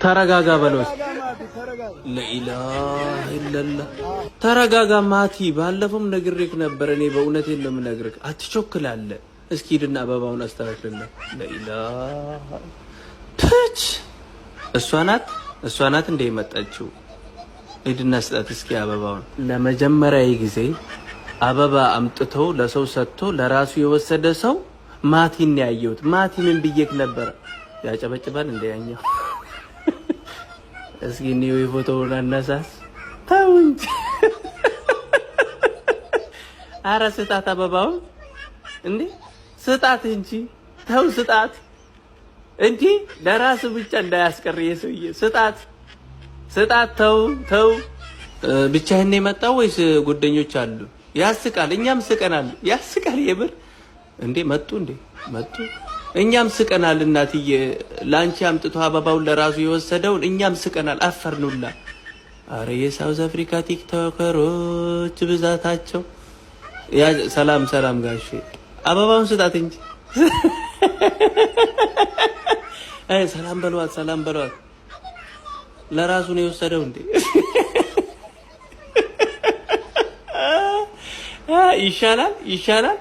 ተረጋጋ በለው። لا إله إلا الله። ተረጋጋ ማቲ። ባለፈውም ነግሬክ ነበር። እኔ በእውነቴን ነው የምነግርህ። አትቾክላለህ። እስኪ ሂድና አበባውን አስተካክልልህ። لا إله ፕች እሷ ናት፣ እሷ ናት እንደ የመጣችው። ሂድና ስጣት እስኪ አበባውን። ለመጀመሪያ ጊዜ አበባ አምጥቶ ለሰው ሰጥቶ ለራሱ የወሰደ ሰው ማቲን ያየሁት። ማቲ ምን ብዬክ ነበረ? ያጨበጭባል እንደ ያኛው። እስኪ እኒው የፎቶውን አነሳስ። ተው እንጂ። አረ ስጣት አበባውን እንዴ፣ ስጣት እንጂ ተው ስጣት እንጂ ለራሱ ብቻ እንዳያስቀር የሰውዬ። ስጣት ስጣት፣ ተው ተው። ብቻህን የመጣው ወይስ ጓደኞች አሉ? ያስቃል። እኛም ስቀናል። ያስቃል የምር። እንዴ መጡ፣ እንዴ መጡ። እኛም ስቀናል። እናትዬ ለአንቺ አምጥቶ አበባውን ለራሱ የወሰደውን እኛም ስቀናል። አፈርኑላ። አረ የ South Africa ቲክቶከሮች ብዛታቸው። ሰላም ሰላም ጋሼ፣ አበባውን ስጣት እንጂ። ሰላም በሏት፣ ሰላም በሏት። ለራሱ ነው የወሰደው እንዴ? ይሻላል፣ ይሻላል።